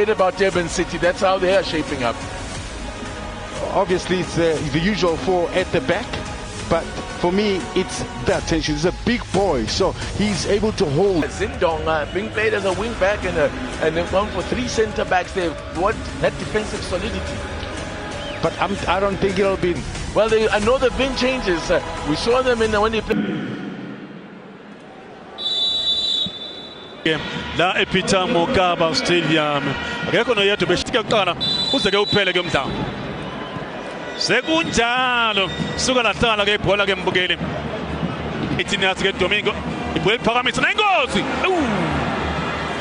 About Durban City, that's how they are shaping up. Obviously, it's the usual four at the back, but for me, it's the attention. He's a big boy, so he's able to hold. Zindonga being played as a wing back and they've gone for 3 centre backs. They've got that defensive solidity. But I don't think it'll be. Well, I know there've been changes. We saw them in the, when they played. La ePeter Mokaba Stadium akekho noyedwa beshika kuqala uze ke uphele ke umdlalo. Sekunjalo suka lahlala ke ibhola ke mbukeli. 18 yards ke Domingo ibhola liphakamisa nengozi.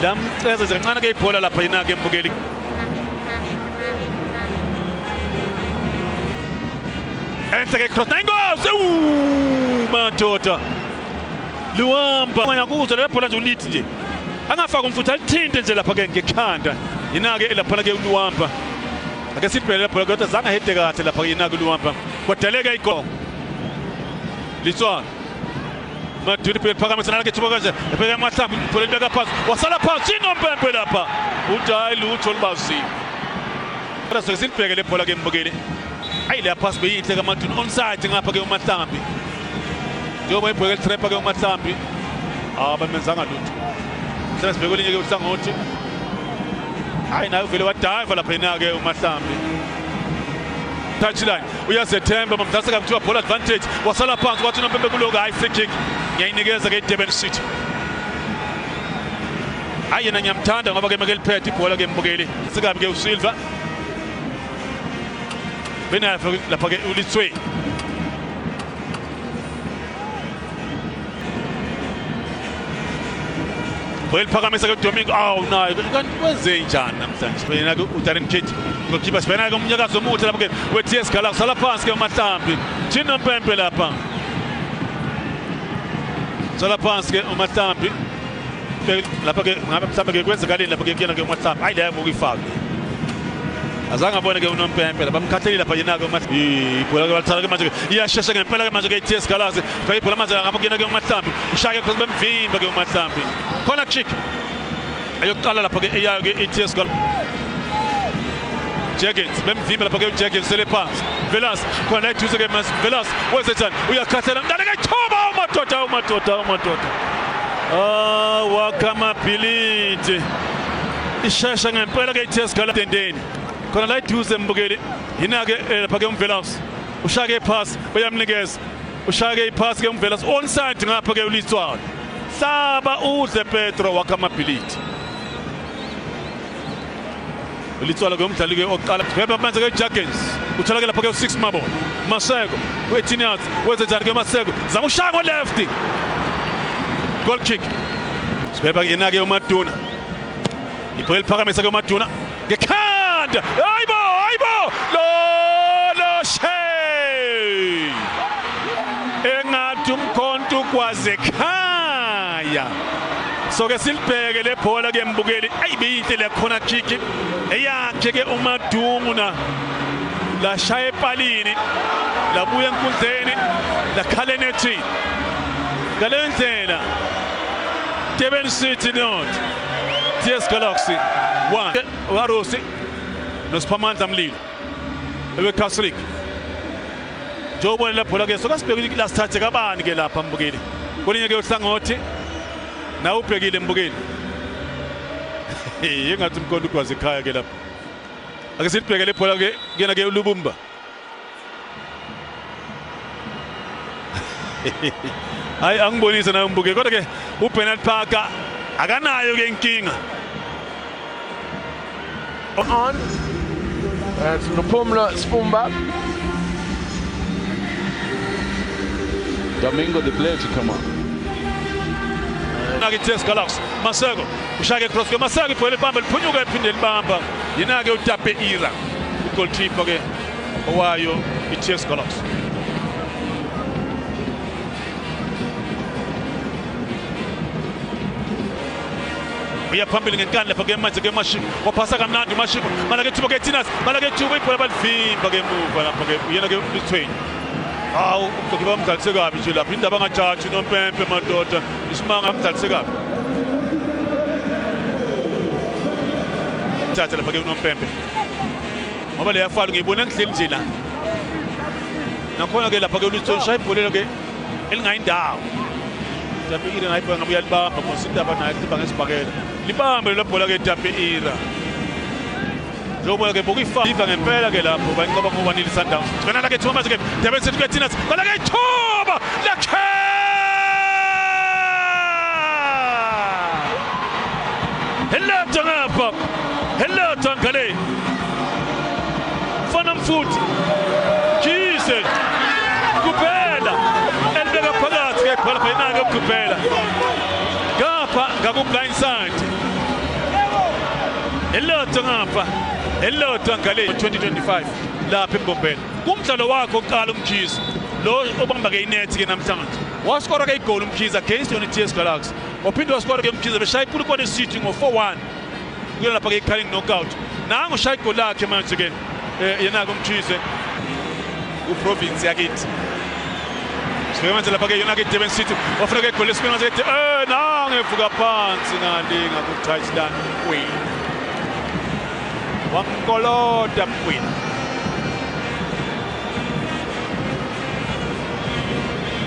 Lamceza nje kancane ke ibhola lapha yena ke mbukeli. Enhle ke cross nengozi. Madoda. Luamba ngiyakuzwa le bhola nje ulithi nje. Angafaka umfutho alithinte nje lapha ke ngekhanda. Yena ke lapha ke uLuamba. Ake sibheke lapha kodwa zange hede kahle lapha yena ke uLuamba. Kwadaleka igol. Litswana. Maduri phela phakamisa nalake thuba kanje. Ebheka amahlamvu ibhola libeka phansi. Wasala phansi inompempe lapha. Uthi hayi lutho olubazile. Kodwa soke silibheke le bhola ke mbukeli. Ayi le pass beyinhle kaMaduni onside ngapha ke uMahlambi. Njengoba ibhola litrapper ke uMahlambi. Abamenzanga lutho. Mhlawumbe sibheke kwelinye ke uhlangothi. Hayi naye uvele wadive lapha yena ke uMahlambi. Touchline uyazethemba mamdlasa kuthiwa ball advantage wasala phansi wathi unompempe kuloko hayi free kick ngiyayinikeza ke iDurban City. Hayi yena ngiyamthanda ngoba ke makeliphethe ibhola ke mbukeli. Sikabi ke uSilva. Benayo lapha ke uLitswe. Weliphakamisa ke Domingo awu nayo kanti kwenze njani namhlanje yena ke uDarren Kidd goalkeeper sibhena ke umnyakazo omuhle lapha ke we-TS Galaxy sala phansi ke uMahlambi Thina Mpempe lapha sala phansi ke uMahlambi lapha ke ngabe mhlawumbe ke kwenzekaleni lapha ke kuyena ke uMahlambi hayi leyo ngokuyifaka azange abone ke uNompempe lapha amkhathelile lapha yena ke ibhola ke balithatha ke manje ke iyashesha ngempela ke manje ke i-TS Galaxy bheka ibhola manje ngapha kuyena ke uMahlambi ushaya ke bemvimba ke uMahlambi corner kick ayokuqala lapha ke eyayo ke i-TS Galaxy Jenkins bemvimba lapha ke uJenkins sele phansi Velas khona eduze ke Velas wenze njani uyakhathela mntana ke thoba umadoda umadoda umadoda wakamabhilidi ishesha ngempela ke i-TS Galaxy dendeni khona la eduze mbukeli yina ke lapha ke uMvelas ushake iphasi uyamnikeza ushake iphasi ke uMvelas onside ngapha ke uLitswana hlaba udle Pedro wakamabhilidi uLitswana ke umdlali ke oqala bheba manje ke Jenkins uthola ke lapha ke u6 Mabo Maseko we-18 yards wenze njani ke Maseko zama ushaya ngo left goal kick sibheba yena ke uMaduna ibhola liphakamisa ke uMaduna ngekhanda hayibo hayibo lo lo shay engathi umkhonto ukwazi ekhaya soke silibheke le bhola ke mbukeli ayibiyinhle le corner kick eyakhe ke uMadungu lashaya epalini labuya enkundleni lakhala enethini ngale ndlela Durban City 0 TS Galaxy 1 Warosi noSiphamandla Mlilo ebeCasric njengoba le bhola ke sokasibheke lasithathe kabani ke lapha mbukeli kwelinye ke uhlangothi nawe ubhekile mbukeli engathi umkhonto ugwaza ekhaya ke lapha ake silibheke le bhola ke kuyena ke uLubumba hayi angibonise nayo mbuke kodwa ke uBernard Parker akanayo ke inkinga On. That's Luphumlo Sifumba. Domingo, the player to come on. Nake TS Galaxy Maseko ushake cross ke Maseko ibhola libamba liphunyuka ephinde libamba yena ke uTape Ira ugoalkeeper ke owayo iTS Galaxy uya phambili ngenkani lapha ke manje ke Mashiko waphasa kamnandi uMashiko malake thuba ke Tinas malake thuba ibhola balivimba ke emuva lapha ke uyena ke uLithweni hawu ugoalkeeper bamdlalise kabi nje lapha indaba angajaji nompempe madoda isimanga amdlalise kabi. Thatha lapha ke unompempe. Ngoba leya foul ngiyibona ngihleli nje la. Nakhona ke lapha ke uLitso shaya ibhola ke elingayindawo. Tapikile ngayibona ngabe uyalibamba ngoba indaba naye kuhamba ngesibhakela. Libambe lelo bhola ke Tapira. Njengoba ke bokuyifa ngempela ke lapho bayinqoba ngoba nili Sundowns. Gcina la ke Thomas ke Durban City ke Tinas. Bala ke ithuba lakhe. Hello ngapha. Hello ngale. Fana mfuthi. Jesus. Kuphela. Elibeka phakathi ke bhola phayinake kuphela. Ngapha ngaku blind side. Elilodwa ngapha. Elilodwa ngale 2025 lapha eMbombela. Kumdlalo wakhe oqala uMkhize lo obamba ke inet ke namhlanje. Waskora ke igoli uMkhize against yona TS Galaxy. Waphinde waskora ke uMkhize beshaya iPolokwane City ngo-4-1. Kuyona lapha ke iCarling Knockout. Nangu ushaya igoli lakhe manje ke yena ke uMkhize ku-province yakithi. Sifike manje lapha ke yona ke Durban City. Wafuna ke igoli lesibili manje ke nangu evuka phansi ngalinga ku-touchdown Queen. Wamkolota Queen.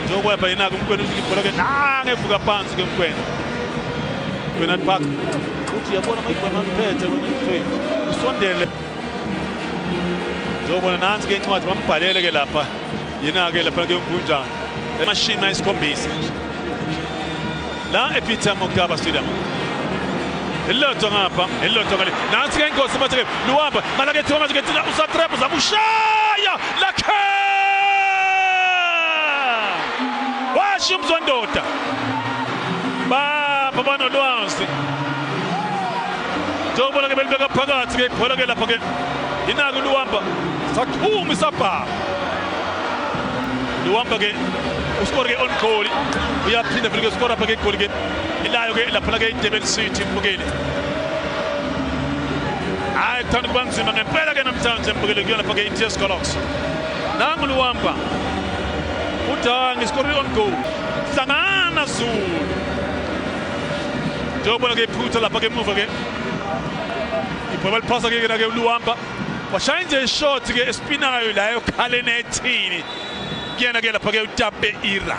Njengoba yena ke uMkwena uthi ibhola ke nangu evuka phansi ke Mkwena. Bernard Park uthi uyabona mayibona ngiphethe wena usondele. Njengoba nansi ke incwadi bambhalele ke lapha. Yena ke lapha ke uMpunjana. Emashini ayisikhombisa. La ePeter Mokaba Stadium. Elilodwa ngapha, elilodwa ngale. Nansi ke inkosi manje ke Luamba, malake thiwa manje ke thina usatrap zabushaya lakhe. Washo umzondoda. Bapha banolwazi. Njengoba ke belibeka phakathi ke ibhola ke lapha ke. Yinake Luamba. Saqhuma isabha. Luamba ke uskore ke on goal. Uyaphinda futhi ke score apha ke igoli ke. Ilayo ke lapha ke iDurban City mbukeli. Hayi kuthanda kuba nzima ngempela ke namhlanje mbukeli kuyona lapha ke iTS Galaxy. Nangu Luamba. Udangi score on goal. Hlangana Zulu. Njengoba ke iphutha lapha ke emuva ke. Ibhola liphasa ke ke Luamba. Washaya nje ishot ke espinayo la yokhala nethini. Kuyena ke lapha ke uTape Ira.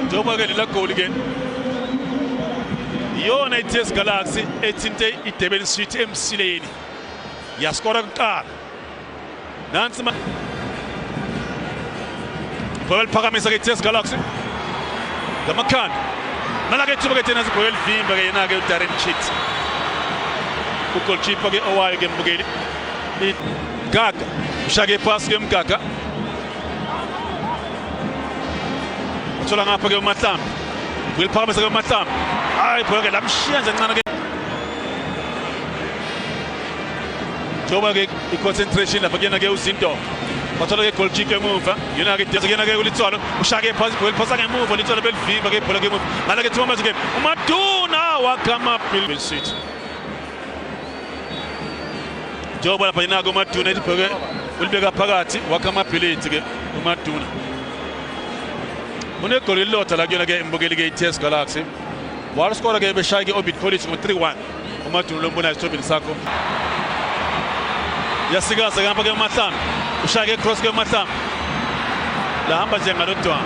Njengoba ke lela goli ke iyona iTS Galaxy ethinte iDurban City emsileni. Yaskora kuqala. Nansi ibhola liphakamisa ke iTS Galaxy. Ngamakhanda. Nalake ithuba ke thina sibhola livimba ke yena ke uDarren Chit. Ugoalkeeper ke owayo ke mbukeli. Gaga. Ushake pass ke Mgaga. Uthola ngapha ke uMahlambi. Uyiliphakamisa ke uMahlambi. Hayi ibhola ke lamshiya nje kancane ke. Njengoba ke i-concentration lapha kuyena ke uZinto. Wathola ke goal kick emuva. Yena ke yena ke uLitswalo. Ushake pass ibhola liphasa ngemuva Litswalo belivimba ke ibhola ke emuva. Ngala ke thiwa manje ke uMaduna wakama Bill City. Njengoba lapha yena ke uMaduna elibheke ulibeka phakathi wakhamabhilithi ke uMaduna. Unegoli elilodwa la kuyona ke imbukeli ke iTS Galaxy. Waskora ke beshaya ke Orbit College ngo-3-1. uMaduna lombona esithobeni sakho. Yasikaza ngapha ke uMahlambi. Ushaya ke cross ke uMahlambi. Lahamba nje ngalodwa.